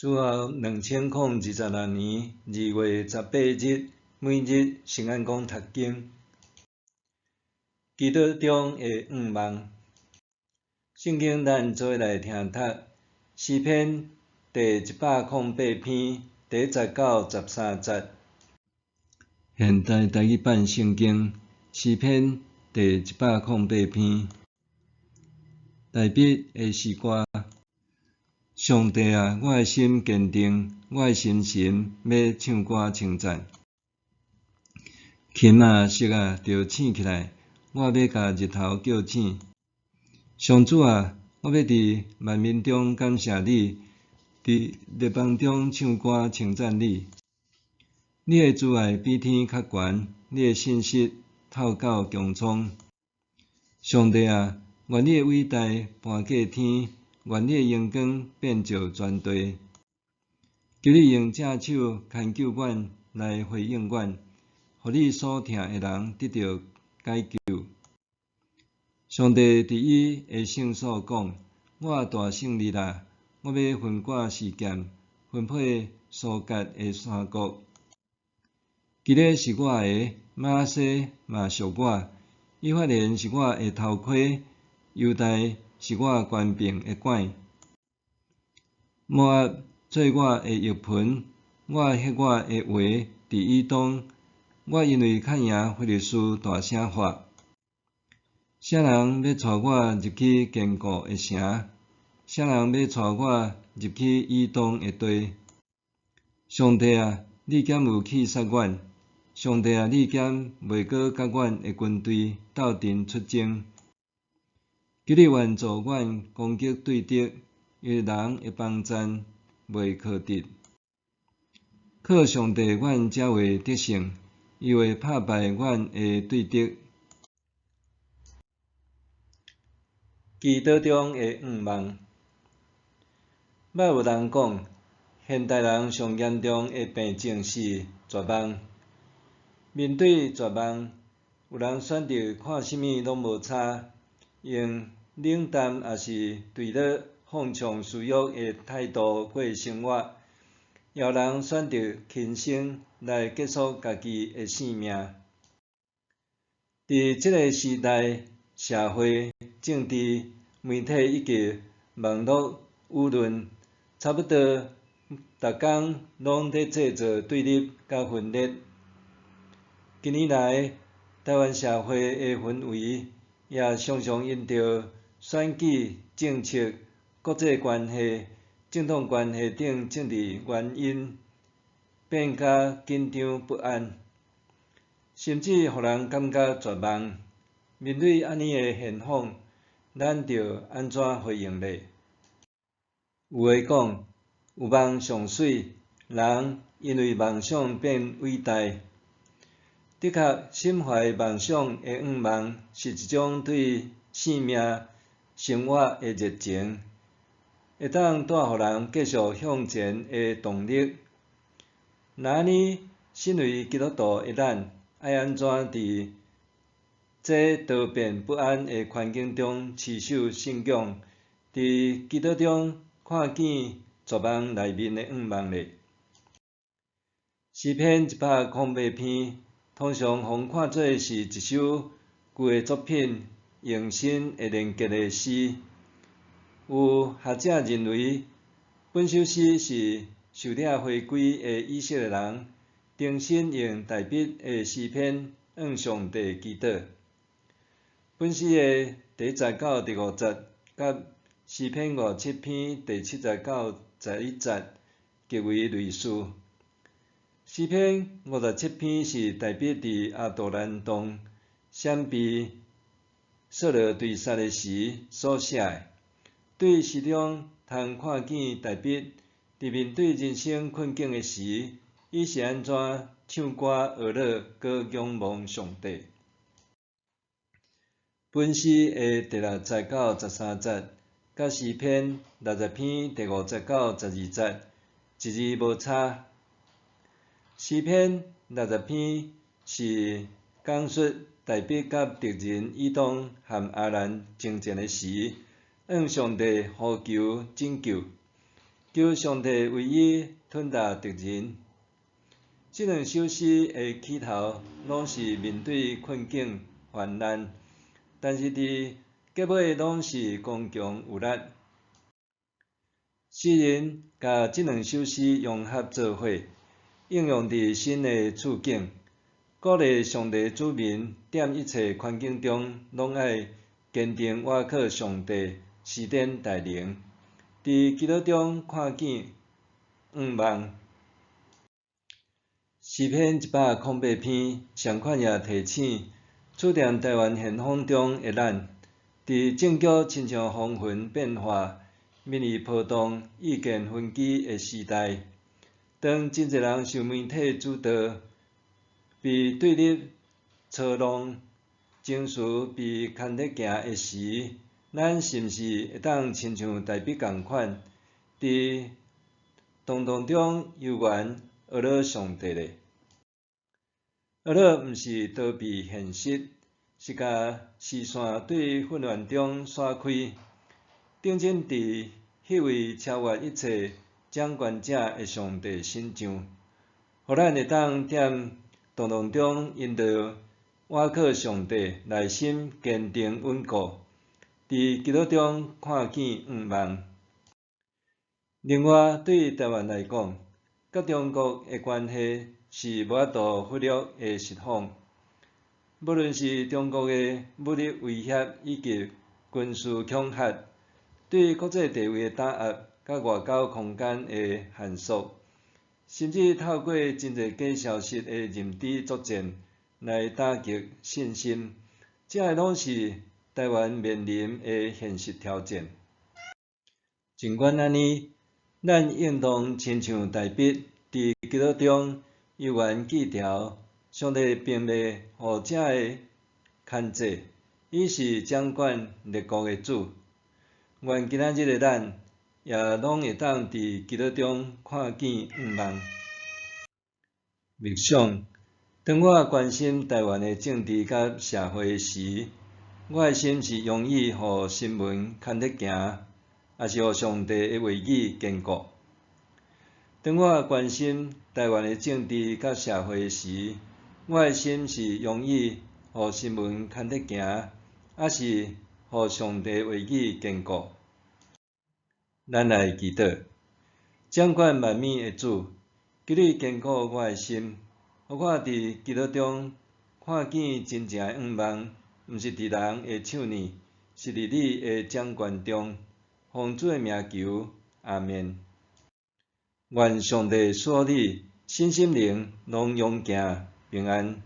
主後2026年2月18日，每日聖安講讀經，祈禱中的願望。聖經咱做伙來聽讀詩篇第108篇第1節到13節。現代台語版聖經詩篇第108篇，大衛的詩歌。上帝啊，我的心堅定，我的心神欲唱歌稱讚。琴啊，瑟啊，著醒起來，我欲共日頭叫醒。上主啊，我欲佇萬民中感謝你，佇列邦中唱歌稱讚你。你的慈愛比天較懸，你的信實透到穹蒼。上帝啊，願你的偉大盤過天，願你的榮光遍照全地。求你用正手牽救阮，來回應阮，予你所疼的人得著解救。上帝佇伊的聖所講：我大勝利啦！我欲分割示劍，分配疏割的山谷。基列是我的，瑪拿西嘛屬我。以法蓮是我的頭盔，猶大是我權柄的拐。摩押做我的浴盆，我歇我的話佇以東。我因為較贏非利士大聲喊。啥人欲帶我入去堅固的城？啥人欲帶我入去以東的地？上帝啊，你敢有棄殺阮？上帝啊，你敢袂閣佮阮的軍隊鬥陣出征？求你援助阮攻擊對敵，因為人的幫贊袂可得。靠上帝，阮才會得勝，伊會拍敗阮的對敵。祈禱中的願望。捌有人講，現代人上嚴重的病症是絕望。面對絕望，有人選擇看啥物攏無差，用冷淡抑是墜落放縱私欲的態度過生活；也有人選擇輕生來結束家己的性命。佇這个時代，社會、政治、媒體以及網路輿論，差不多逐工攏佇製造對立佮分裂。近年來，台灣社會的氛圍也常常因著選舉政策、國際關係、政黨關係等政治原因，變甲緊張不安，甚至予人感覺絕望。面對按呢的現況，咱著按怎回應呢？有話講，有夢上媠，人因為夢想變偉大。的確，心懷夢想的願望是一種對生命、生活的熱情，會當帶予人繼續向前的動力。若按呢，身為基督徒的咱，愛按怎佇這多變不安的環境中持守信仰，佇祈禱中看見絕望內面的願望呢？詩篇108篇，通常予看做是一首舊的作品用新的連結的詩。有學者認為，本首詩是受掠回歸的以色列人重新用大衛的詩篇向上帝祈禱。本詩的第1節到第5節，佮詩篇57篇第7節到11節極為類似。詩篇57篇是大衛佇亞杜蘭洞閃避掃羅追殺的時所寫的。對詩中通看見大衛佇面對人生困境的時，伊是按怎唱歌哀樂，閣仰望上帝。本詩的第6節到13節，佮詩篇60篇第5節到12節，一字無差。詩篇60篇是講述大衛佮敵人以東和亞蘭爭戰的時，向上帝呼求拯救。求上帝為伊吞呾敵人。這兩首詩的起頭攏是面對困境患難，但是佇結尾攏是剛強有力。詩人共這兩首詩融合做伙，應用佇新的處境，鼓勵上帝子民踮一切環境中，攏愛堅定倚靠上帝施展大能，佇祈禱中看見向望。詩篇108篇，仝款也提醒處踮臺灣現況中的咱，佇政局親像風雲變化、民意波動、意見分歧的時代，當真濟人受媒體主導，被對立操弄，情緒被牽著行的時，咱是毋是會當親像大衛仝款，佇動盪中猶原學著上帝咧？學著毋是逃避現實，是共視線對混亂中徙開，定睛佇彼位超越一切掌權者的上帝身上，予咱會當踮動盪中因著倚靠上帝，內心堅定穩固，佇祈禱中看見向望。另外，對臺灣來講，佮中國的關係是無法度忽略的實況。無論是中國的武力威脅以及軍事恐嚇，對國際地位的打壓，佮外交空間的限縮，甚至透過真濟假消息的認知作戰來打擊信心，這个攏是臺灣面臨的現實挑戰。儘管按呢，咱應當親像大衛，佇祈禱中猶原記牢，上帝並袂予這个牽制，伊是掌管列國的主。願今仔日的咱，也攏會當佇祈禱中看見向望。默想，當我關心臺灣的政治佮社會時，我的心是容易予新聞牽著行，抑是予上帝的話語堅固？當我關心臺灣的政治佮社會時，我的心是容易予新聞牽著行，抑是予上帝話語堅固？咱來祈禱，掌管萬物的主，求你堅固我的心，予我佇祈禱中看見真正的向望，毋是佇人的手裡，是佇你的掌權中。奉主的名求，阿們。願上帝賜予你，身心靈攏勇健平安。